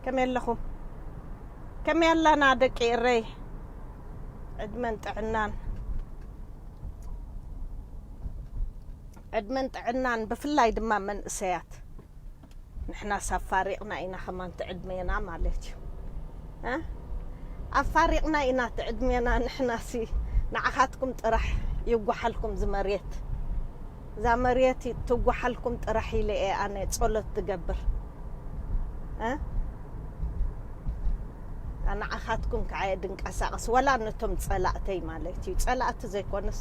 ከመይ ኣለኹም? ከመይ ኣለና ደቂ ኤረይ? ዕድመን ጥዕናን፣ ዕድመን ጥዕናን፣ ብፍላይ ድማ መንእሰያት። ንሕናስ ኣፋሪቕና ኢና ከማን ትዕድሜና ማለት እዩ። እ? ኣፋሪቕና ኢና ትዕድሜና። ንሕናሲ ንዓኻትኩም ጥራሕ ይጓሓልኩም ዝመሬት። እዛ መሬት ትጓሓልኩም ጥራሕ ኢለ እየ ኣነ ጸሎት ዝገብር። እ? ንዓኻትኩም ከዓ እየ ድንቀሳቐስ፣ ወላ ነቶም ጸላእተይ ማለት እዩ። ጸላእቲ ዘይኮነስ፣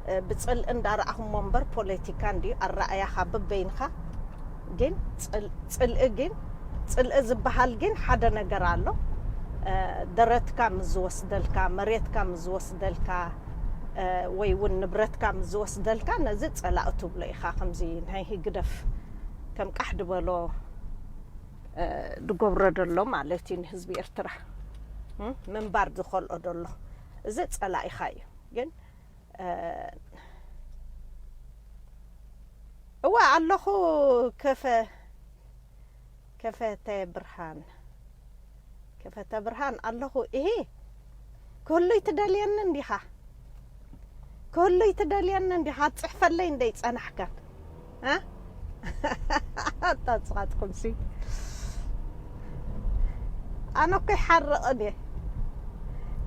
እ፣ ብጽልኢ እንዳረኣኹሞ እምበር፣ ፖለቲካ እንድዩ ኣረኣያኻ በበይንኻ። ግን ጽል-፣ ጽልኢ ግን፣ ጽልኢ ዝበሃል ግን ሓደ ነገር ኣሎ። እ፣ ደረትካ ምስ ዝወስደልካ፣ መሬትካ ምስ ዝወስደልካ፣ እ፣ ወይ እውን ንብረትካ ምስ ዝወስደልካ፣ ነዚ ጸላኢ ትብሎ ኢኻ። ከምዚ ናይ ህግደፍ ከም ቃሕ ዝበሎ፣ እ፣ ዝገብሮ ዘሎ ማለት እዩ ንህዝቢ ኤርትራ፣ እ፣ ምንባር ዝኸልኦ ዘሎ፣ እዚ ጸላኢኻ እዩ። ግን፣ እ፣ እወ ኣለኹ። ከፈ-፣ ከፈተ ብርሃን፣ ከፈተ ብርሃን ኣለኹ። እሂ፣ ክህሉይ ትደልየኒ እንዲኻ? ክህሉይ ትደልየኒ እንዲኻ? ጽሕፈለይ እንደይ ጸናሕከን? እ? ኣታ ጽኻትኩምሲ። ኣነ እኮ ይሓርቕን እየ።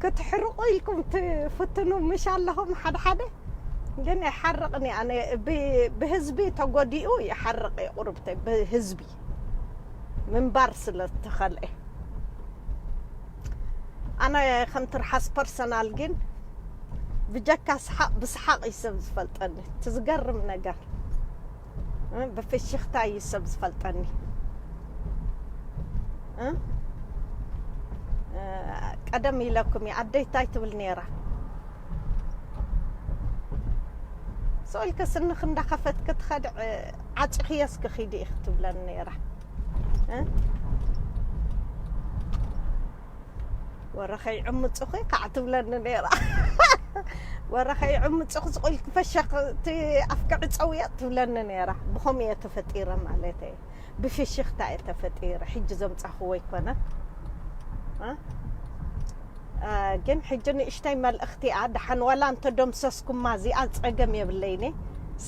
ክትሕርቑ ኢልኩም ትፍትኑ ምሽ ኣለኹም ሓደ ሓደ። ግን ይሓርቕን እየ። ኣነ ብ-፣ ብህዝቢ ተጎዲኡ ይሓርቕ እየ ቁርብተይ። ብህዝቢ ምንባር ስለ እተኸልአ። ኣነ ከም ትርሓስ ፐርሰናል ግን ብጀካ ስሓቕ፣ ብስሓቕ እዩ ሰብ ዝፈልጠኒ። እቲ ዝገርም ነገር፣ እ፣ ብፍሽኽታ እዩ ሰብ ዝፈልጠኒ። እ? እ፣ ቀደም ኢለኩም እዩ፣ ኣደይ እንታይ ትብል ነይራ? ስቕ ኢልኪ ስንኺ እንዳኸፈትኪ ትኸዲ፣ እ፣ ዓጺኽዮ እስኪ ኺዲ ኢኺ ትብለኒ ነይራ። እ? ወረ ከይዕምጹኺ ከዓ ትብለኒ ነይራ። ወረ ከይዕምጹኺ ስቕ ኢልኪ ፈሸኽ፣ እቲ ኣፍኪ ዕጸውዮ ትብለኒ ነይራ። ብኸምኡ እየ ተፈጢረ ማለት እየ። ብፍሽኽታ እየ ተፈጢረ። ሕጂ ዘምጻኽዎ ኣይኮነን። እ? እ፣ ግን ሕጂ ንእሽተይ መልእኽቲ እያ። ደሓን ዋላ እንተደምሰስኩማ እዚኣ ጸገም የብለይን እየ።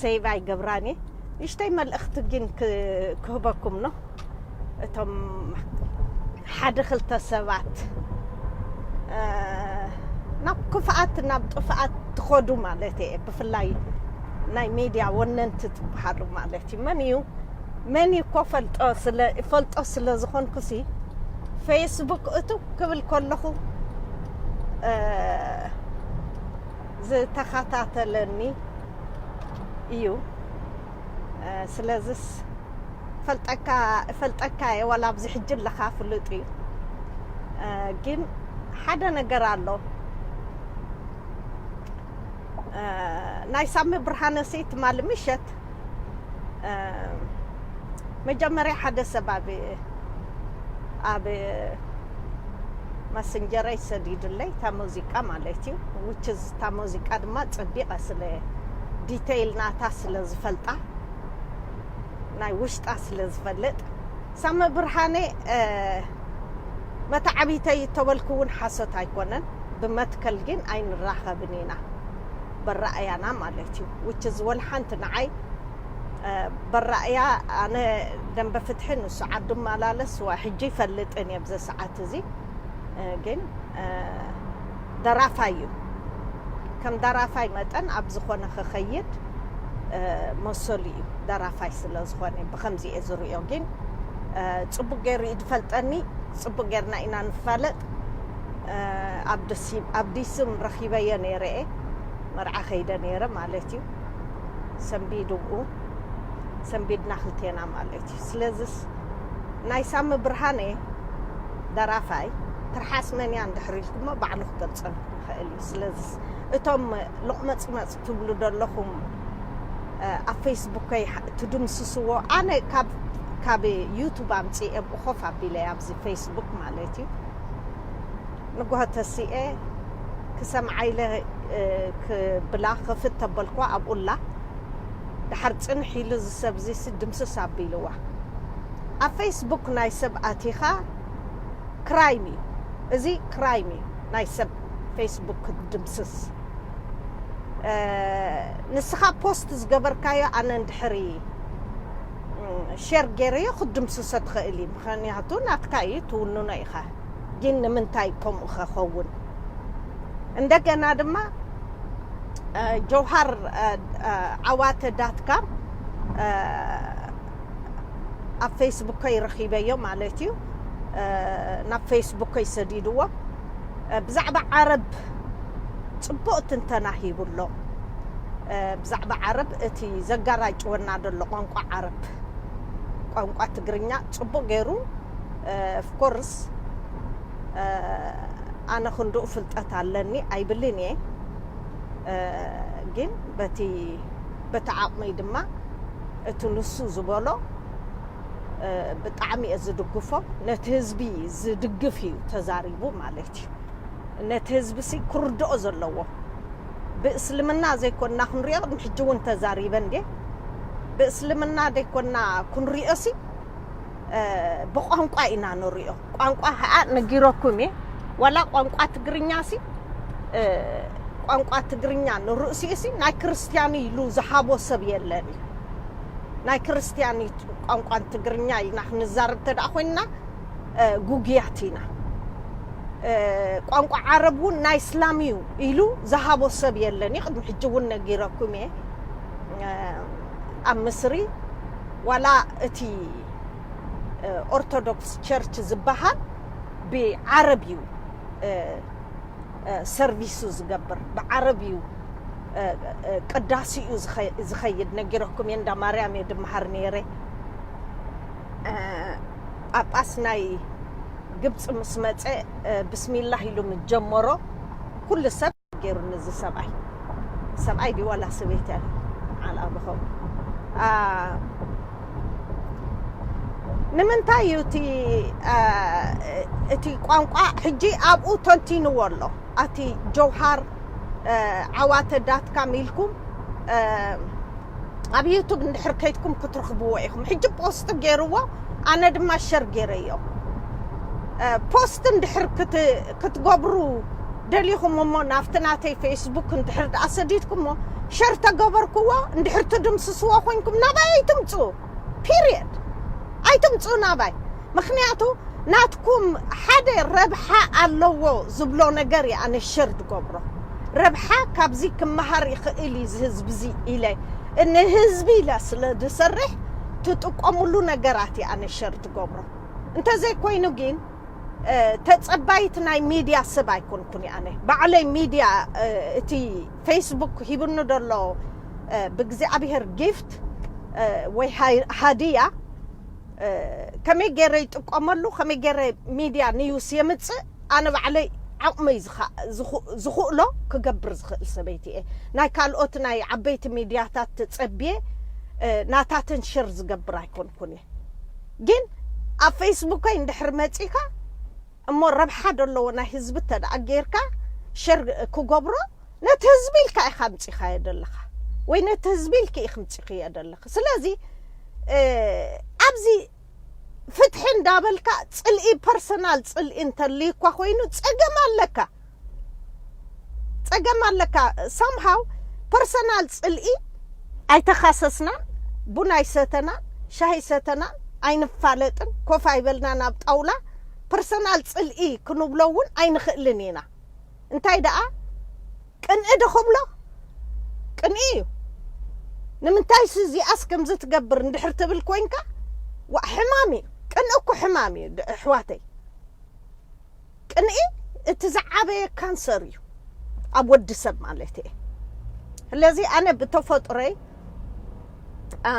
ሴቭ ኣይገብራን እየ። ንእሽተይ መልእኽቲ ግን ክ-፣ ክህበኩም ነው። እቶም ሓደ ክልተ ሰባት፣ እ፣ ናብ ክፍኣት፣ ናብ ጥፍኣት ትኸዱ ማለት እየ። ብፍላይ ናይ ሚድያ ወነንቲ ትበሃሉ ማለት እዩ። መን እዩ? መን እዩ እኮ ፈልጦ ስለ፣ ፈልጦ ስለ ዝኾንኩሲ፣ ፌስቡክ እቱ ክብል ከለኹ፣ እ፣ ዝተኸታተለኒ እዩ። እ፣ ስለዝስ ፈልጠካ፣ እፈልጠካ እየ፣ ዋላ ኣብዚ ሕጂ ኣለኻ ፍሉጥ እዩ። እ፣ ግን ሓደ ነገር ኣሎ። እ፣ ናይ ሳሚ ብርሃነሲ ትማሊ ምሸት፣ እ፣ መጀመርያ ሓደ ሰብ ኣብ፣ ኣብ ማሰንጀረይ ሰዲዱለይ፣ እታ ሙዚቃ ማለት እዩ። Which is እታ ሙዚቃ ድማ ጸቢቐ ስለ ዲቴይል ናታ ስለ ዝፈልጣ፣ ናይ ውሽጣ ስለ ዝፈልጥ፣ ሳሚ ብርሃነ፣ እ፣ መተዓቢተይ እተበልኩ እውን ሓሶት ኣይኮነን። ብመትከል ግን ኣይንራኸብን ኢና፣ በራእያና ማለት እዩ። Which is ወላ ሓንቲ ንዓይ፣ እ፣ በራእያ፣ ኣነ ደንበ ፍትሒ፣ ንሱ ዓዱ መላለስ፣ ዋ ሕጂ ይፈልጥን እየ ኣብዚ ሰዓት እዚ። እ፣ ግን፣ እ፣ ደራፋይ እዩ። ከም ደራፋይ መጠን ኣብ ዝኾነ ክኸይድ፣ እ፣ መሰሉ እዩ። ደራፋይ ስለ ዝኾነ ብኸምዚ እየ ዝርእዮ። ግን፣ እ፣ ጽቡቅ ገይሩ እዩ ዝፈልጠኒ። ጽቡቅ ጌርና ኢና ንፋለጥ። እ፣ ኣብ ደሲ-፣ ኣብ ዲስም ረኺበዮ ነይረ እየ። መርዓ ከይደ ነይረ ማለት እዩ። ሰንቢዱ ብኡ፣ ሰንቢድና ክልቴና ማለት እዩ። ስለዝስ ናይ ሳሚ ብርሃነ ደራፋይ ትርሓስ መን እያ እንድሕር ኢልኩሞ ባዕሉ ክገልጸልኩም ይኽእል እዩ። ስለዝስ እቶም ሎቕመጽመጽ ትብሉ ዘለኹም፣ እ፣ ኣብ ፌስቡከይ ሓ-፣ ትድምስስዎ፣ ኣነ ካብ፣ ካብ ዩቱብ ኣምጺኤ ብኡ ኮፍ ኣቢለ ኣብዚ ፌስቡክ ማለት እዩ። ንግሆ ተሲኤ ክሰምዓ ኢለ፣ እ፣ ክብላ ክፍት ተበልኳ ኣብኡላ። ደሓር ጽንሕ ኢሉ እዚ ሰብ እዚሲ ድምስስ ኣቢልዋ። ኣብ ፌስቡክ ናይ ሰብ ኣቲኻ ክራይም እዩ። እዚ ክራይም እዩ፣ ናይ ሰብ ፌስቡክ ክትድምስስ። ንስኻ ፖስት ዝገበርካዮ ኣነ እንድሕሪ ሸር ገይረዮ ክትድምስሶ ትኽእል እዩ። ምኽንያቱ ናትካ እዩ፣ ትውንኖ ኢኻ። ግን ንምንታይ ከምኡ ኸኸውን? እንደገና ድማ ጀውሃር ዓዋተ ዳትካም ኣብ ፌስቡከይ ረኺበዮ ማለት እዩ። ናብ ፌስቡከይ ሰዲድዎ። ብዛዕባ ዓረብ ጽቡቕ ትንተና ሂቡ ኣሎ። ብዛዕባ ዓረብ እቲ ዘጋራጭወና ዘሎ ቋንቋ ዓረብ፣ ቋንቋ ትግርኛ ጽቡቕ ገይሩ፣ ኦፍኮርስ ኣነ ክንድኡ ፍልጠት ኣለኒ ኣይብልን እየ። ግን በቲ በቲ ዓቕመይ ድማ እቲ ንሱ ዝበሎ ብጣዕሚ እየ ዝድግፎ። ነቲ ህዝቢ ዝድግፍ እዩ ተዛሪቡ ማለት እዩ። ነቲ ህዝቢ ሲ ክርድኦ ዘለዎ። ብእስልምና ዘይኮንና ክንሪኦ፣ ቅድሚ ሕጂ እውን ተዛሪበ እንዴ። ብእስልምና ዘይኮንና ክንሪኦ ሲ ብቋንቋ ኢና ንሪኦ። ቋንቋ ከዓ ነጊረኩም እየ። ዋላ ቋንቋ ትግርኛ ሲ ቋንቋ ትግርኛ ንርእሲኡ ሲ ናይ ክርስትያን ኢሉ ዝሃቦ ሰብ የለን እዩ። ናይ ክርስትያን ቋንቋን ትግርኛ ኢና ክንዛረብ ተደኣ ኮይንና ጉግያት ኢና። ቋንቋ ዓረብ እውን ናይ እስላም እዩ ኢሉ ዝሃቦ ሰብ የለን እዩ። ቅድሚ ሕጂ እውን ነጊረኩም እየ። ኣብ ምስሪ ዋላ እቲ ኦርቶዶክስ ቸርች ዝበሃል ብዓረብ እዩ ሰርቪሱ ዝገብር፣ ብዓረብ እዩ ቅዳሲኡ ዝኸይድ። ነጊረኩም እየ፣ እንዳ ማርያም እየ ድመሃር ነይረ። ጳጳስ ናይ ግብፂ ምስ መፀ ብስሚላህ ኢሉ ምስ ጀመሮ ኩሉ ሰብ ገይሩኒ። እዚ ሰብኣይ ሰብኣይ ድዩ ዋላ ሰበይቲ እያ? ዓል ኣቦኸም ንምንታይ እዩ እቲ እቲ ቋንቋ ሕጂ ኣብኡ ተንቲንዎ ኣሎ? ኣቲ ጀውሃር ዓዋተ ዳትካም ኢልኩም ኣብ ዩቱብ እንድሕር ከይድኩም ክትረኽብዎ ኢኹም። ሕጂ ፖስት ገይርዎ፣ ኣነ ድማ ሸር ገይረዮ። ፖስት እንድሕር ክትገብሩ ደሊኹም እሞ ናብቲ ናተይ ፌስቡክ እንድሕር ደኣ ሰዲድኩሞ ሸር ተገበርክዎ፣ እንድሕር ትድምስስዎ ኮይንኩም ናባይ ኣይትምፁ። ፒሪየድ። ኣይትምፁ ናባይ። ምኽንያቱ ናትኩም ሓደ ረብሓ ኣለዎ ዝብሎ ነገር እየ ኣነ ሸር ዝገብሮ። ረብሓ ካብዚ ክመሃር ይኽእል እዩ እዚ ህዝቢ እዚ ኢለ፣ ንህዝቢ ኢለ ስለ ዝሰርሕ ትጥቀምሉ ነገራት እየ ኣነ ሸር ዝገብሮ። እንተዘይኮይኑ ግን ተጸባይት ናይ ሚድያ ሰብ ኣይኮንኩን እየ ኣነ። ባዕለይ ሚድያ እቲ ፌስቡክ ሂብኒ ዘሎ ብእግዚኣብሔር ጊፍት ወይ ሃድያ ከመይ ገይረ ይጥቀመሉ፣ ከመይ ገይረ ሚድያ ኒውስ የምፅእ፣ ኣነ ባዕለይ ዓቕመይ ዝኽእሎ ክገብር ዝኽእል ሰበይቲ እየ። ናይ ካልኦት ናይ ዓበይቲ ሚድያታት ትጸብየ ናታተን ሸር ዝገብር ኣይኮንኩን እየ። ግን ኣብ ፌስቡከይ እንድሕር መጺኻ እሞ ረብሓ ዘለዎ ናይ ህዝቢ ተደኣ ጌርካ ሸር ክገብሮ ነቲ ህዝቢ ኢልካ ኢኻ ኣምጺኻዮ ዘለኻ ወይ ነቲ ህዝቢ ኢልኪ ኢኺ ምጺኽዮ ዘለኺ። ስለዚ ኣብዚ ፍትሒ እንዳበልካ ጽልኢ ፐርሰናል ጽልኢ እንተልይኳ ኮይኑ ጸገም ኣለካ። ጸገም ኣለካ። ሳምሃው ፐርሰናል ጽልኢ ኣይተኻሰስናን፣ ቡን ኣይሰተናን፣ ሻሂ ሰተናን፣ ኣይንፋለጥን፣ ኮፍ ኣይበልናን ኣብ ጣውላ። ፐርሰናል ጽልኢ ክንብሎ እውን ኣይንኽእልን ኢና። እንታይ ደኣ ቅንኢ ዶ ክብሎ? ቅንኢ እዩ። ንምንታይስ እዚኣስ ከምዚ ትገብር እንድሕር ትብል ኮይንካ፣ ዋ፣ ሕማም እዩ። ቅንኢ እኮ ሕማም እዩ፣ ድ-፣ ኣሕዋተይ። ቅንኢ እቲ ዝዓበየ ካንሰር እዩ፣ ኣብ ወዲ ሰብ ማለት እየ። ስለዚ ኣነ ብተፈጥሮይ፣ አ፣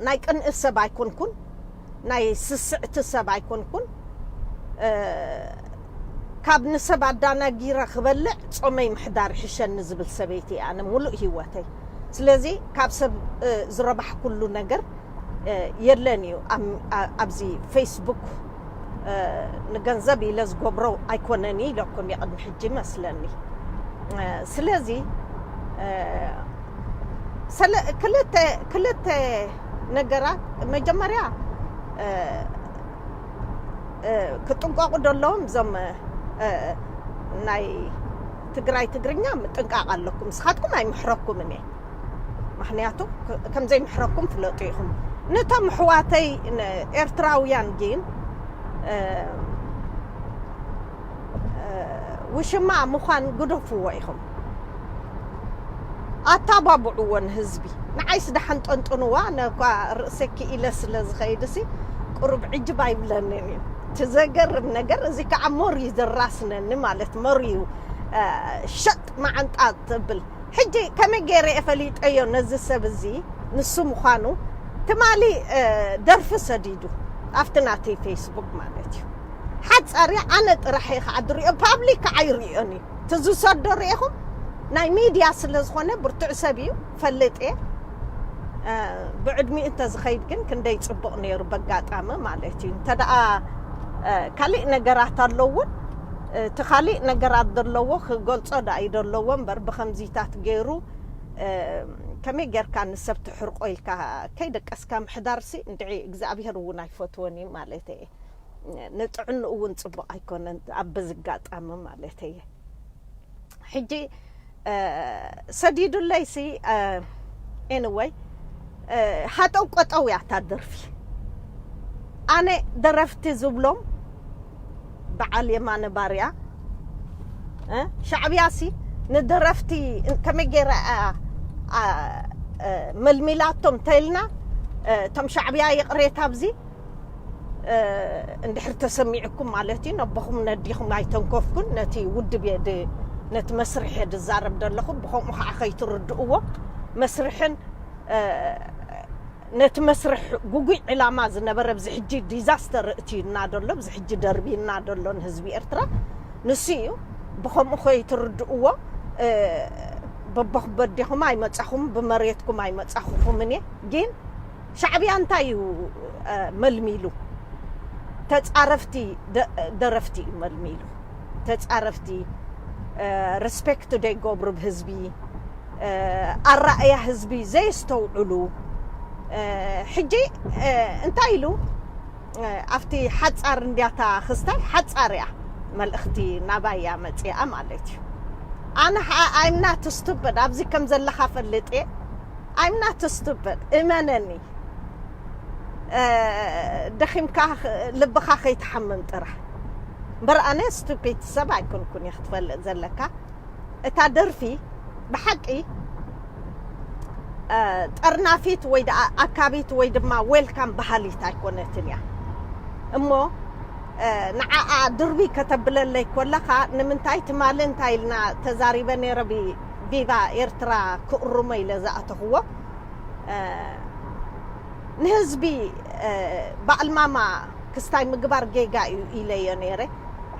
ናይ ቅንኢ ሰብ ኣይኮንኩን፣ ናይ ስስዕቲ ሰብ ኣይኮንኩን። እ፣ ካብ ንሰብ ኣዳናጊረ ክበልዕ ጾመይ ምሕዳር ይሕሸኒ ዝብል ሰበይቲ እየ ኣነ ሙሉእ ህይወተይ። ስለዚ ካብ ሰብ፣ እ፣ ዝረባሕኩሉ ነገር፣ እ፣ የለን እዩ። ኣብ፣ ኣ-፣ ኣብዚ ፌስቡክ፣ እ፣ ንገንዘብ ኢለ ዝገብሮ ኣይኮነን ኢለኩም እየ ቅድሚ ሕጂ መስለኒ። እ፣ ስለዚ፣ እ፣ ሰለ-፣ ክልተ፣ ክልተ ነገራት፣ መጀመርያ፣ እ፣ ክጥንቀቑ ዘለዎም እዞም ናይ ትግራይ ትግርኛ ምጥንቃቕ ኣለኩም። ንስኻትኩም ኣይምሕረኩምን እየ፣ ምክንያቱ ከምዘይምሕረኩም ፍለጡ ኢኹም። ነቶም ኣሕዋተይ ኤርትራውያን ግን ውሽማ ምዃን ግደፍዎ ኢኹም። ኣታባብዕዎ ንህዝቢ። ንዓይስ ደሓን ጠንጥንዋ፣ ነኳ ርእሰ ክኢለ ስለ ዝኸይድሲ ቁሩብ ዕጅብ ኣይብለንን እዩ። እቲ ዘገርም ነገር እዚ ከዓ ሞር እዩ ዘራስነኒ፣ ማለት ሞር እዩ ሸጥ መዓንጣ ትብል። ሕጂ ከመይ ገይረ እየ ፈሊጠዮ ነዚ ሰብ እዚ ንሱ ምዃኑ? ትማሊ ደርፊ ሰዲዱ ኣብቲ ናተይ ፌስቡክ ማለት እዩ። ሓፃሪ ኣነ ጥራሕ እየ ከዓ ዝሪኦ፣ ፓብሊክ ከዓ ኣይሪኦን እዩ። እቲ ዝሰዶ ርኢኹም ናይ ሚድያ ስለ ዝኾነ ብርቱዕ ሰብ እዩ፣ ፈልጥ እየ። ብዕድሚኡ እንተዝኸይድ ግን ክንደይ ፅቡቕ ነይሩ፣ በጋጣሚ ማለት እዩ። እንተ ደኣ ካሊእ ነገራት ኣለውን፣ እቲ ካሊእ ነገራት ዘለዎ ክገልጾ ደኣ እዩ ዘለዎ እምበር፣ ብኸምዚታት ገይሩ ከመይ ጌርካ ንሰብ ትሕርቆ ኢልካ ከይደቀስካ ምሕዳርሲ እንድዒ እግዚኣብሄር እውን ኣይፈትዎን እዩ ማለት እየ። ንጥዕንኡ እውን ጽቡቕ ኣይኮነን ኣብ በዚ ኣጋጣሚ ማለት እየ። ሕጂ ሰዲዱለይሲ፣ ኤንወይ፣ ሃጠው ቆጠው እያ እታ ደርፊ። ኣነ ደረፍቲ ዝብሎም በዓል የማነ ባርያ፣ ሻዕብያሲ ንደረፍቲ ከመይ ገይራ መልሚላቶም ተይልና፣ እቶም ሻዕብያ ይቕሬታ ኣብዚ እንድሕር ተሰሚዕኩም ማለት እዩ። ነቦኹም ነዲኹም ኣይተንከፍኩን። ነቲ ውድብ እየ ድ-፣ ነቲ መስርሕ እየ ድዛረብ ዘለኹ። ብኸምኡ ከዓ ከይትርድእዎ መስርሕን ነቲ መስርሕ ጉጉይ ዕላማ ዝነበረ ኣብዚ ሕጂ ዲዛስተር እትዩና ደሎ፣ ኣብዚ ሕጂ ደርቢና ደሎ ንህዝቢ ኤርትራ ንሱ እዩ። ብኸምኡ ከይትርድእዎ፣ በቦኹም በዲኹም ኣይመጻኹም፣ ብመሬትኩም ኣይመጻኹኹምን እየ። ግን ሻዕብያ እንታይ እዩ መልሚሉ? ተጻረፍቲ ደ-፣ ደረፍቲ እዩ መልሚሉ። ተጻረፍቲ ሪስፔክት ዘይገብሩ ብህዝቢ፣ ኣራእያ ህዝቢ ዘየስተውዕሉ። ሕጂ እንታይ ኢሉ ኣብቲ ሓጻር እንድያታ ክስታይ ሓጻር እያ መልእኽቲ ናባይ እያ መጽኣ ማለት እዩ። ኣነ I'm not stupid፣ ኣብዚ ከም ዘለኻ ፈልጥ እየ። I'm not stupid፣ እመነኒ። ደኺምካ ልብኻ ከይትሓምም ጥራሕ እምበር ኣነ ስቱፒድ ሰብ ኣይኮንኩን እየ ክትፈልጥ ዘለካ። እታ ደርፊ ብሓቂ ጠርናፊት ወይ ደኣ ኣካቢት ወይ ድማ ዌልካም በሃሊት ኣይኮነትን እያ እሞ፣ ንዓኣ ድርቢ ከተብለለይ ኮለኻ ንምንታይ ትማሊ እንታይ ኢልና ተዛሪበ ነይረ፣ ቪቫ ኤርትራ ክእርሞ ኢለ ዝኣተኽዎ ንህዝቢ በኣልማማ ክስታይ ምግባር ጌጋ እዩ ኢለዮ ነይረ።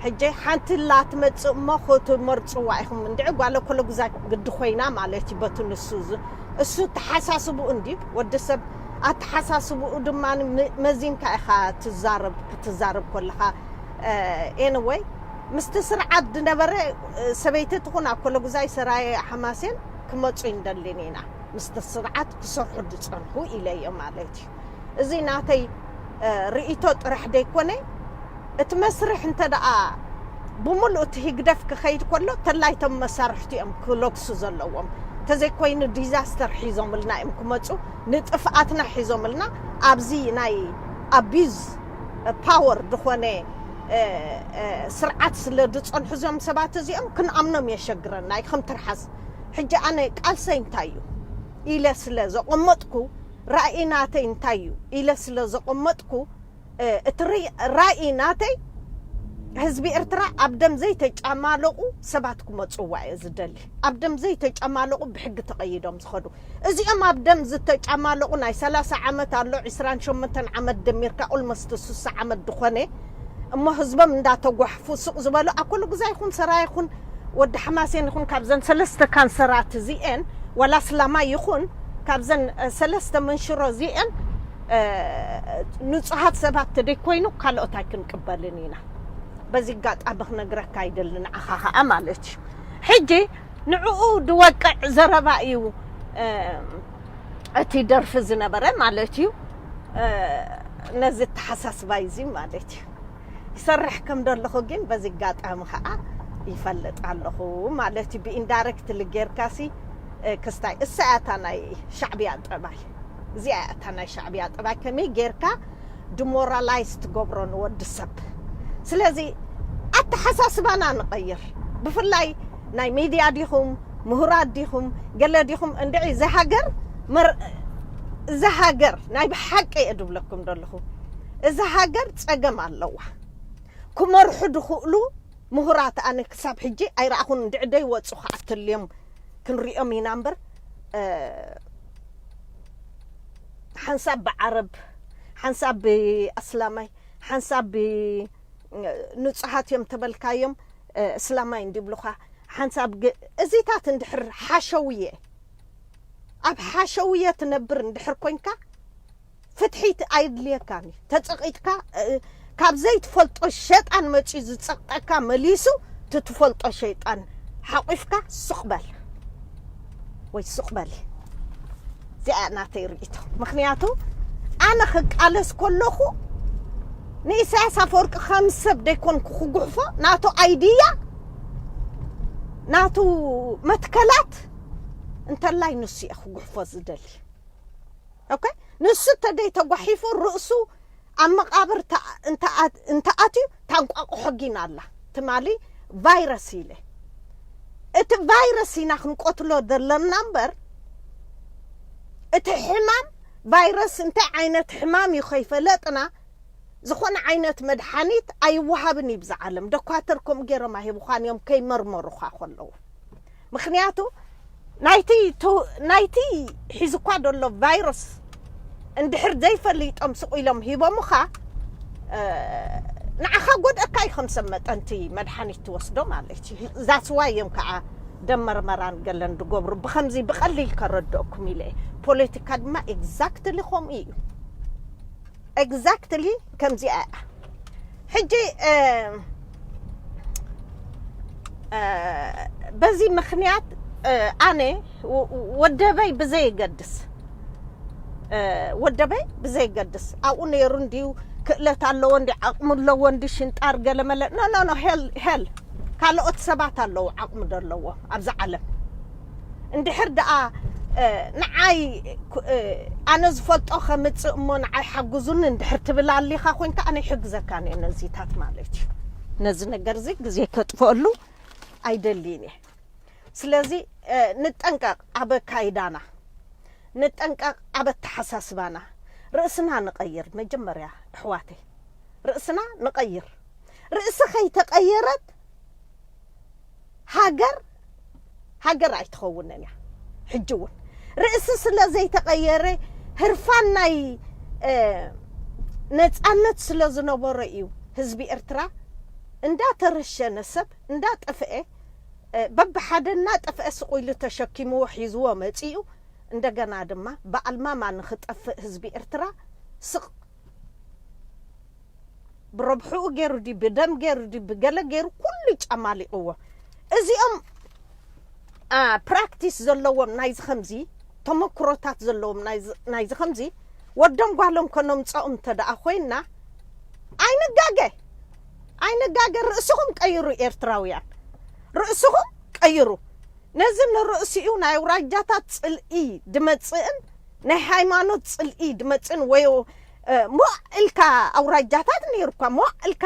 ሕጂ ሓንቲ ላ ትመጽእ እሞ ክትመርጽዋ ኢኹም እንድዒ ጓለ ኮለጉዛይ ግዲ ኮይና ማለት እዩ። በቲ ንሱ ዝ-፣ እሱ ተሓሳስብኡ እንዲ ወዲ ሰብ ኣተሓሳስብኡ ድማ ም-፣ መዚንካ ኢኻ ትዛረብ፣ ክትዛረብ ኮለኻ። ኤንወይ ምስቲ ስርዓት ዝነበረ ሰበይቲ ትኹን ኣብ ኮለጉዛይ ሰራየ ሓማሴን ክመጹ ይንደልን ኢና። ምስቲ ስርዓት ክሰርሑ ዝጸንሑ ኢለዮ ማለት እዩ። እዚ ናተይ ርእይቶ ጥራሕ ደይኮነ፣ እቲ መስርሕ እንተ ደኣ ብምሉእ እቲ ህግደፍ ክኸይድ ከሎ ተላይቶም መሳርሕቲ እዮም ክለግሱ ዘለዎም። እንተዘይኮይኑ ዲዛስተር ሒዞምልና እዮም ክመጹ፣ ንጥፍኣትና ሒዞምልና ኣብዚ ናይ ኣቢዝ ፓወር ዝኾነ ስርዓት ስለ ዝጸንሑ እዞም ሰባት እዚኦም ክንኣምኖም የሸግረና እዩ ከም ትርሓስ። ሕጂ ኣነ ቃልሰይ እንታይ እዩ ኢለ ስለ ዘቐመጥኩ፣ ራእይ ናተይ እንታይ እዩ ኢለ ስለ ዘቐመጥኩ፣ እቲ ራእይ ናተይ ህዝቢ ኤርትራ ኣብ ደም ዘይተጫማለቑ ሰባት ክመጽዋ እየ ዝደሊ። ኣብ ደም ዘይተጫማለቑ ብሕጊ ተቐይዶም ዝኸዱ። እዚኦም ኣብ ደም ዝተጫማለቑ ናይ ሰላሳ ዓመት ኣሎ፣ ዕስራን ሸሞንተን ዓመት ደሚርካ ኦልሞስት ስሳ ዓመት ዝኾነ እሞ ህዝቦም እንዳተጓሕፉ ስቕ ዝበሉ ኣኮለጉዛይ ይኹን ሰራይ ይኹን ወዲ ሓማሴን ይኹን ካብዘን ሰለስተ ካንሰራት እዚኤን ዋላ ስላማይ ይኹን ካብዘን ሰለስተ መንሽሮ እዚኤን ንጹሃት ሰባት ተደይኮይኑ ካልኦት ኣይክንቅበልን ኢና። በዚ ኣጋጣሚ ክነግረካ ይደሊ ንዓኻ ኸኣ ማለት እዩ። ሕጂ ንዕኡ ድወቅዕ ዘረባ እዩ እቲ ደርፊ ዝነበረ ማለት እዩ። ነዚ ኣተሓሳስባይ እዚ ማለት እዩ። ይሰርሕ ከም ዘለኹ ግን በዚ ኣጋጣሚ ከዓ ይፈልጥ ኣለኹ ማለት እዩ። ብኢንዳይሬክትሊ ጌርካሲ፣ እ፣ ክስታይ እሳ እያ እታ ናይ ሻዕብያ ጠባይ። እዚኣ እያ እታ ናይ ሻዕብያ ጠባይ፣ ከመይ ጌርካ ዲሞራላይዝ ትገብሮ ንወዲ ሰብ። ስለዚ ኣተሓሳስባና ንቐይር። ብፍላይ ናይ ሚድያ ዲኹም፣ ምሁራት ዲኹም፣ ገለ ዲኹም፣ እንድዒ እዛ ሃገር መር-፣ እዛ ሃገር ናይ ብሓቂ እየ ድብለኩም ዘለኹ። እዛ ሃገር ጸገም ኣለዋ። ክመርሑ ድኽእሉ ምሁራት ኣነ ክሳብ ሕጂ ኣይረኣኹን። እንድዒ ደይወጹ ከዓ ትልዮም ክንሪኦም ኢና እምበር፣ እ፣ ሓንሳብ ብዓረብ፣ ሓንሳብ ብኣስላማይ፣ ሓንሳብ ብ-፣ ንጹሃት እዮም ተበልካዮም፣ እ፣ እስላማይ እንዲብሉኻ፣ ሓንሳብ ግ-፣ እዚታት እንድሕር ሓሸውየ፣ ኣብ ሓሸውየ ትነብር እንድሕር ኮንካ፣ ፍትሒ ት-፣ ኣይድልየካን እዩ። ተጸቒጥካ፣ እ፣ ካብ ዘይትፈልጦ ሸጣን መጺኡ ዝጸቕጠካ መሊሱ፣ እቲ ትፈልጦ ሸይጣን ሓቑፍካ ሱቕ በል ወይ ሱቕ በሊ። እዚኣ ናተይ ርእይቶ። ምኽንያቱ ኣነ ክቃለስ ከለኹ ንኢሳያስ ኣፈወርቂ ከም ሰብ ደይኮንኩ ክጉሕፎ፣ ናቱ ኣይድያ፣ ናቱ መትከላት እንተላይ ንሱ እየ ክጉሕፎ ዝደሊ። ኦኬ? ንሱ ተደይ ተጓሒፉ ርእሱ ኣብ መቓብር ተኣ-፣ እንተ ኣት-፣ እንተ ኣትዩ ታንቋቑሖ ጊን ኣላ። ትማሊ ቫይረስ ኢለ። እቲ ቫይረስ ኢና ክንቆትሎ ዘለና እምበር፣ እቲ ሕማም ቫይረስ እንታይ ዓይነት ሕማም እዩ ከይፈለጥና፣ ዝኾነ ዓይነት መድሓኒት ኣይወሃብን እዩ ብዛ ዓለም። ዶኳተር ከምኡ ገይሮም ኣይህቡኻን እዮም ከይመርመሩኻ ከለዉ። ምኽንያቱ ናይቲ ቱ-፣ ናይቲ ሒዝኳ ዘሎ ቫይረስ እንድሕር ዘይፈሊጦም ስቕ ኢሎም ሂቦምኻ፣ እ፣ ንዓኻ ጎድኣካ እዩ ከም ሰብ መጠን እቲ መድሓኒት ትወስዶ ማለት እዩ። ዛስዋ እዮም ከዓ ደም መርመራን ገለን ዝገብሩ። ብኸምዚ ብቐሊል ከረድኦኩም ኢለ እየ። ፖለቲካ ድማ ኤግዛክትሊ ከምኡ እዩ። ኤግዛክትሊ ከምዚኣ እያ። ሕጂ፣ እ፣ እ፣ በዚ ምኽንያት፣ እ፣ ኣነ ወ-፣ ወደበይ ብዘየገድስ፣ እ፣ ወደበይ ብዘየገድስ፣ ኣብኡ ነይሩ እንድዩ፣ ክእለት ኣለዎ እንዲ፣ ዓቕሚ ኣለዎ እንዲ፣ ሽንጣር ገለመለ፣ ኖ፣ ኖ፣ ኖ፣ ሄል፣ ሄል። ካልኦት ሰባት ኣለዉ ዓቕሚ ዘለዎም ኣብዛ ዓለም። እንድሕር ደኣ፣ እ፣ ንዓይ፣ ኩ-፣ እ፣ ኣነ ዝፈልጦ ከምጽእ እሞ ንዓይ ሓግዙኒ እንድሕር ትብል ኣሊኻ ኮንካ፣ ኣነ ይሕግዘካን እየ ነዚታት ማለት እዩ። ነዚ ነገር እዚ ግዜ ከጥፍአሉ ኣይደልይን እየ። ስለዚ፣ እ፣ ንጠንቀቕ ኣብ ኣካይዳና፣ ንጠንቀቕ ኣብ ኣተሓሳስባና። ርእስና ንቐይር መጀመርያ ኣሕዋተይ፣ ርእስና ንቐይር። ርእሲ ከይተቐየረት ሃገር፣ ሃገር ኣይትኸውንን እያ። ሕጂ እውን ርእሲ ስለ ዘይተቐየረ፣ ህርፋን ናይ፣ እ፣ ነጻነት ስለ ዝነበሮ እዩ ህዝቢ ኤርትራ እንዳተረሸነ፣ ሰብ እንዳጠፍአ፣ እ፣ በብሓደ እናጠፍአ ስቕ ኢሉ ተሸኪምዎ ሒዝዎ መጺኡ። እንደገና ድማ ብኣልማማ ንኽጠፍእ ህዝቢ ኤርትራ ስቕ ብረብሕኡ ገይሩ ድዩ፣ ብደም ገይሩ ድዩ፣ ብገለ ገይሩ ኩሉ ጨማሊቕዎ። እዚኦም፣ አ፣ ፕራክቲስ ዘለዎም ናይዚ ከምዚ፣ ተመክሮታት ዘለዎም ናይዚ፣ ናይዚ ከምዚ፣ ወዶም ጓሎም ከነምጽኦም እንተ ደኣ ኮይንና፣ ኣይንጋገ፣ ኣይንጋገ። ርእስኹም ቀይሩ ኤርትራውያን፣ ርእስኹም ቀይሩ። ነዚ ንርእሲኡ ናይ ኣውራጃታት ጽልኢ ድመጽእን ናይ ሃይማኖት ጽልኢ ድመጽእን ወይ፣ እ፣ ሞዕ ኢልካ ኣውራጃታት ነይሩካ፣ ሞዕ ኢልካ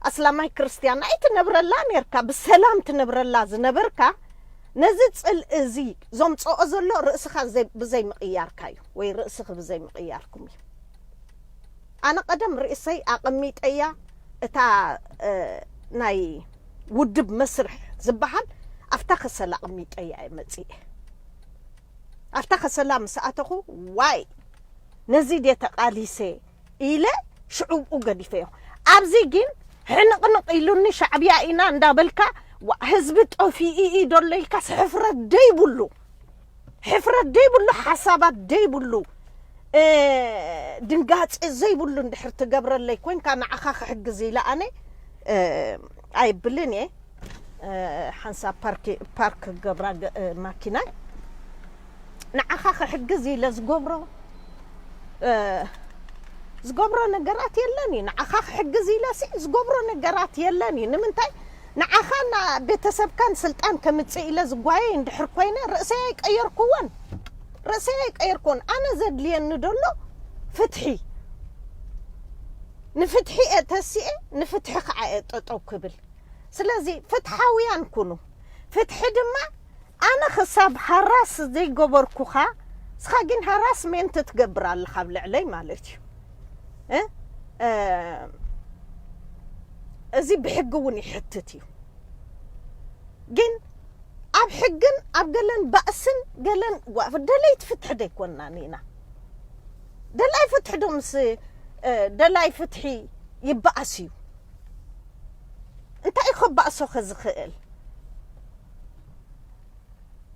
ኣስላማይ ክርስትያን ኣይትነብረላ ነይርካ፣ ብሰላም ትነብረላ ዝነበርካ፣ ነዚ ጽልኢ እዚ ዘምጽኦ ዘሎ ርእስኻ ዘይ-፣ ብዘይ ምቕያርካ እዩ፣ ወይ ርእስኺ ብዘይ ምቕያርኩም እዩ። ኣነ ቀደም ርእሰይ ኣቐሚጠያ እታ፣ እ፣ ናይ ውድብ መስርሕ ዝበሃል ኣብታ ከሰላ ኣቐሚጠያ እየ መጺኤ። ኣብታ ከሰላ ምስ ኣተኹ፣ ዋይ፣ ነዚ ድየ ተቓሊሰ ኢለ ሽዑ ብኡ ገዲፈዮ። ኣብዚ ግን ሕንቕንቕ ኢሉኒ፣ ሻዕብያ ኢና እንዳበልካ፣ ዋ-፣ ህዝቢ ጠፊኡ እዩ ደሎ ኢልካስ ሕፍረት ደይብሉ፣ ሕፍረት ደይብሉ፣ ሓሳባት ደይብሉ፣ እ፣ ድንጋጼ ዘይብሉ እንድሕር ትገብረለይ ኮንካ፣ ንዓኻ ክሕግዝ ኢለ ኣነ፣ እ፣ ኣይብልን እየ። እ፣ ሓንሳብ ፓርክ፣ ፓርክ ክገብራ ገ-፣ እ፣ ማኪናይ ንዓኻ ክሕግዝ ኢለ ዝገብሮ፣ እ፣ ዝገብሮ ነገራት የለን እዩ። ንዓኻ ክሕግዝ ኢለ ሲ ዝገብሮ ነገራት የለን እዩ። ንምንታይ ንዓኻን ቤተሰብካን ስልጣን ከምጽእ ኢለ ዝጓየ እንድሕር ኮይነ፣ ርእሰይ ኣይቀየርኩዎን። ርእሰይ ኣይቀየርኩዎን። ኣነ ዘድልየኒ ደሎ ፍትሒ። ንፍትሒ እየ ተሲኤ፣ ንፍትሒ ከዓ እየ ጠጠው ክብል። ስለዚ ፍትሓውያን ኩኑ። ፍትሒ ድማ ኣነ ክሳብ ሃራስ ዘይገበርኩኻ፣ ንስኻ ግን ሃራስሜንት ትገብር ኣለኻ ኣብ ልዕለይ ማለት እዩ። እ? እ፣ እዚ ብሕጊ እውን ይሕትት እዩ። ግን ኣብ ሕግን ኣብ ገለን ባእስን ገለን ዋ-፣ ደለይቲ ፍትሒ ደይኮንናን ኢና። ደላይ ፍትሒ ዶ ምስ፣ እ፣ ደላይ ፍትሒ ይበኣስ እዩ? እንታይ እዩ ከባእሶ ከዝኽእል?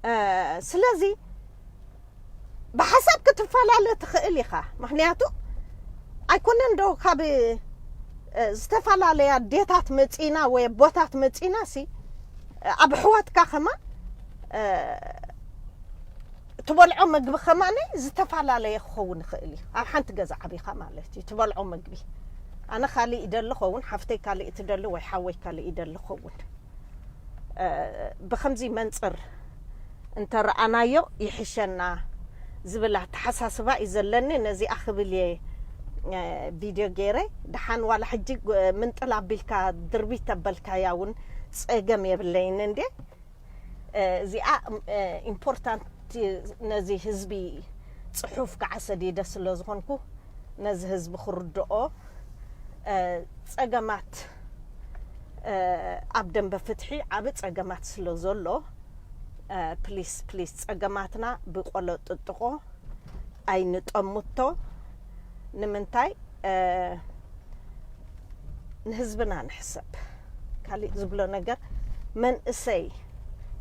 እ፣ ስለዚ ብሓሳብ ክትፈላለ ትኽእል ኢኻ። ምኽንያቱ ኣይኮነን ዶ ካብ፣ እ፣ ዝተፈላለያ ኣዴታት መጺና ወይ ኣቦታት መጺና ሲ፣ እ፣ ኣብ ኣሕዋትካ ከማን፣ እ፣ ትበልዖ መግቢ ከማን ዝተፈላለየ ክኸውን ይኽእል እዩ። ኣብ ሓንቲ ገዛ ዓቢኻ ማለት እዩ። ትበልዖ መግቢ ኣነ ካልእ ይደሊ ኸውን፣ ሓፍተይ ካልእ ትደሊ ወይ ሓወይ ካልእ ይደሊ ኸውን። እ፣ ብኸምዚ መንጽር እንተረኣናዮ ይሕሸና ዝብል ኣተሓሳስባ እዩ ዘለኒ። ነዚኣ ክብል እየ፣ እ፣ ቪድዮ ገይረ። ደሓን ዋላ ሕጂ ግ-፣ ምንጥል ኣቢልካ ድርቢት ተበልካያ እውን ጸገም የብለይን እንዴ። እ፣ እዚኣ፣ እ፣ ኢምፖርታንት ነዚ ህዝቢ ጽሑፍ ከዓ ሰዲደ ስለ ዝኾንኩ ነዚ ህዝቢ ክርድኦ፣ እ፣ ጸገማት፣ እ፣ ኣብ ደንበ ፍትሒ ዓቢ ጸገማት ስለ ዘሎ፣ እ፣ ፕሊስ፣ ፕሊስ ጸገማትና ብቆሎ ጥጥቆ ኣይንጠምቶ። ንምንታይ፣ እ፣ ንህዝብና ንሕሰብ። ካሊእ ዝብሎ ነገር፣ መንእሰይ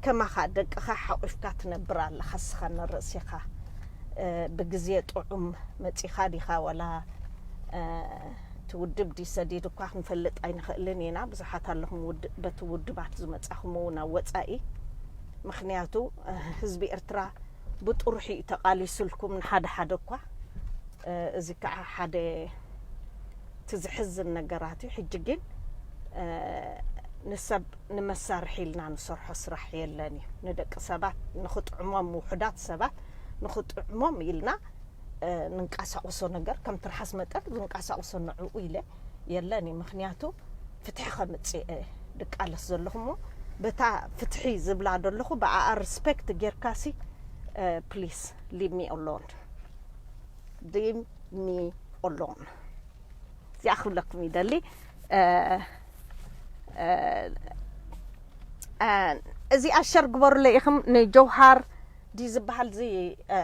ከማኻ ደቅኻ ሓቑፍካ ትነብር ኣለኻ። እስኻ ንርእስኻ፣ እ፣ ብግዜ ጥዑም መጺኻ ዲኻ ወላ፣ እ፣ እቲ ውድብ ድዩ ሰዲዱ እኳ ክንፈልጥ ኣይንኽእልን ኢና። ብዙሓት ኣለኹም ውድ-፣ በቲ ውድባት ዝመጻኹም እውን ኣብ ወጻኢ። ምኽንያቱ፣ እ፣ ህዝቢ ኤርትራ ብጥሩሑ እዩ ተቓሊሱልኩም ንሓደ ሓደ እኳ። እ፣ እዚ ከዓ ሓደ እቲ ዝሕዝን ነገራት እዩ። ሕጂ ግን፣ እ፣ ንሰብ ንመሳርሒ ኢልና ንሰርሖ ስራሕ የለን እዩ። ንደቂ ሰባት ንኽጥዕሞም፣ ውሑዳት ሰባት ንኽጥዕሞም ኢልና፣ እ፣ ንንቀሳቐሶ ነገር ከም ትርሓስ መጠን ዝንቀሳቐሶ ንዕኡ ኢለ የለን እዩ። ምኽንያቱ ፍትሒ ከምጽእ እየ ድቃለስ ዘለኹ እሞ፣ በታ ፍትሒ ዝብላ ዘለኹ ብኣኣ ሪስፔክት ጌርካሲ፣ እ፣ ፕሊስ ሊቭ ሚ ኣሎን። ሊቭ ሚ ኣሎን። እዚኣ ክብለኩም ይደሊ። እ፣ እ፣ እ፣ እዚኣ ሸር ግበሩለይ ኢኹም። ንጀውሃር ድዩ ዝበሃል እዚ፣ እ፣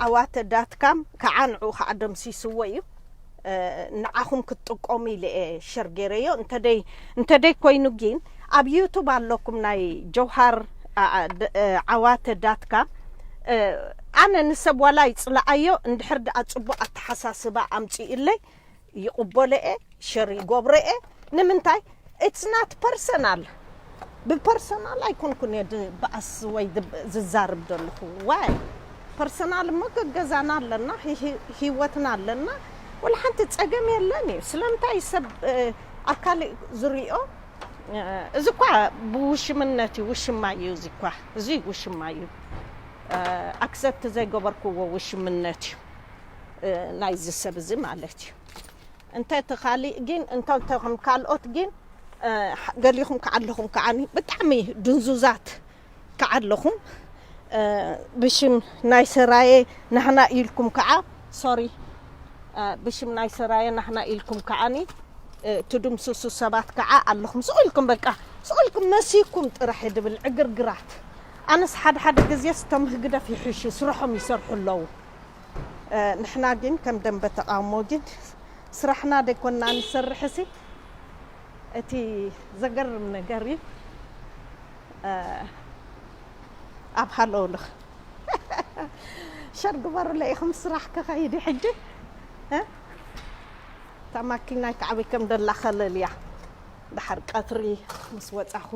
ዓዋተ ዳትካም ከዓ ንዕኡ ከዓ ደምሲስዎ እዩ። እ፣ ንዓኹም ክትጥቀሙ ኢለ እየ ሸር ገይረዮ። እንተደይ-፣ እንተደይ ኮይኑ ግን ኣብ ዩቱብ ኣለኩም ናይ ጀውሃር፣ ኣ፣ ኣ፣ ደ-፣ እ፣ ዓዋተ ዳትካም። እ፣ ኣነ ንሰብ ዋላ ይጽልኣዮ፣ እንድሕር ደኣ ጽቡቕ ኣተሓሳስባ ኣምጺኡለይ ይቕበሎ እየ፣ ሸር ይገብሮ እየ። ንምንታይ? ኢትስ ናት ፐርሰናል። ብፐርሰናል ኣይኮንኩን እየ ድበኣስ ወይ ድብ-፣ ዝዛርብ ዘለኹ። ዋይ? ፐርሰናል እሞ ገገዛና ኣለና፣ ሂ-፣ ሂ-፣ ህይወትና ኣለና። ወላ ሓንቲ ጸገም የለን እዩ። ስለምንታይ ሰብ፣ እ፣ ኣብ ካልእ ዝሪኦ፣ እ፣ እዚ እኳ ብውሽምነት እዩ፣ ውሽማ እዩ፣ እዚ እኳ፣ እዚ ውሽማ እዩ። እ፣ ኣክሰፕት ዘይገበርክዎ ውሽምነት እዩ። እ፣ ናይዚ ሰብ እዚ ማለት እዩ። እንተ እቲ ካሊእ ግን፣ እንተ፣ እንተ ከም ካልኦት ግን፣ እ፣ ገሊኹም ከዓ ኣለኹም ከዓኒ ብጣዕሚ ድንዙዛት ከዓ ኣለኹም። እ፣ ብሽም ናይ ሰራየ ናህና ኢልኩም ከዓ፣ ሶሪ፣ እ፣ ብሽም ናይ ሰራየ ናህና ኢልኩም ከዓኒ፣ እ፣ ትድምስሱ ሰባት ከዓ ኣለኹም። ስቕ ኢልኩም በቃ፣ ስቕ ኢልኩም መሲኩም ጥራሕ ድብል ዕግርግራት። ኣነስ ሓደ ሓደ ግዜስ እቶም ህግደፍ ይሕሹ፣ ስርሖም ይሰርሑ ኣለዉ። እ፣ ንሕና ግን ከም ደንበ ተቃውሞ ግን ስራሕና ደይኮንና ንሰርሕሲ፣ እቲ ዘገርም ነገር እዩ። እ፣ ኣብ ሃለውልኽ ሸር ግበሩለይ ኢኹም፣ ስራሕ ክኸይድ እዩ ሕጂ። እ፣ እታ ማኪናይ ከዓ ኣበይ ከም ደላ ከለልያ። ድሓር ቀትሪ ምስ ወጻኹ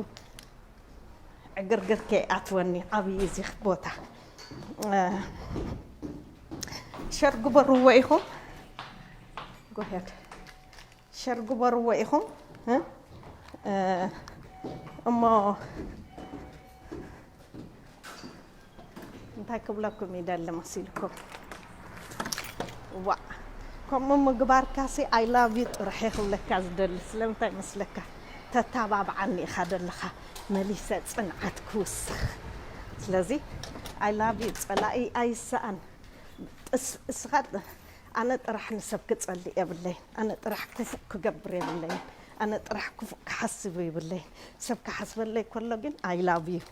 ዕግርግር ከይኣትወኒ፣ ዓብዪ እዚ ቦታ። እ፣ ሸር ግበርዎ ኢኹም። ሸር ግበርዎ ኢኹም እሞ እንታይ ክብለኩም ይደሊ መሲልኩም? ዋ ከምኡ ምግባርካሲ I love you ጥራሕ ክብለካ ዝደሊ። ስለምንታይ መስለካ? ተተባብዓኒ ኢኻ ደለኻ መሊሰ ጽንዓት ክውስኽ። ስለዚ I love you ጸላኢ ኣይሰኣን። እስኻ ኣነ ጥራሕ ንሰብ ክጸልእ የብለይን። ኣነ ጥራሕ ክፉእ ክገብር የብለይን። ኣነ ጥራሕ ክፉእ ክሓስብ የብለይን። ሰብ ክሓስበለይ ከሎ ግን I love you።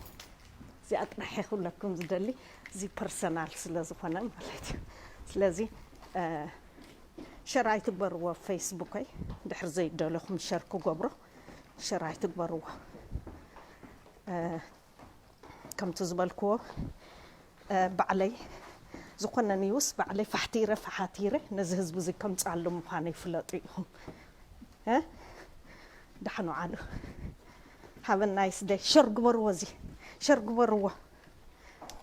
እዚኣ ጥራሕ ክብለኩም ዝደሊ። እዚ ፐርሰናል ስለ ዝኾነ ማለት እዩ። ስለዚ ሸር ኣይትግበርዎ። ፌስቡከይ ድሕር ዘይደለኹም ሸር ክገብሮ ሸር ኣይትግበርዎ። ከምቲ ዝበልክዎ ባዕለይ ዝኾነ ኒውስ ባዕለይ ፋሕቲረ ፈሓቲረ ነዚ ህዝቢ እዚ ከምፅኣሉ ምዃነይ ፍለጡ ኢኹም። ደሓን ዋዓሉ። Have a nice day። ሸር ግበርዎ፣ እዚ ሸር ግበርዎ፣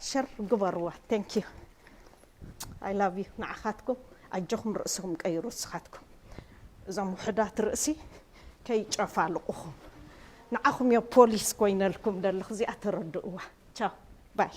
ሸር ግበርዎ። Thank you። I love you። ንዓኻትኩም ኣጆኹም ርእስኹም ቀይሩ። ንስኻትኩም እዞም ውሕዳት ርእሲ ከይጨፋልቑኹም። ንዓኹም እዮ ፖሊስ ኮይነልኩም ደለኹ። እዚኣ ተረድእዋ። ቻው ባይ።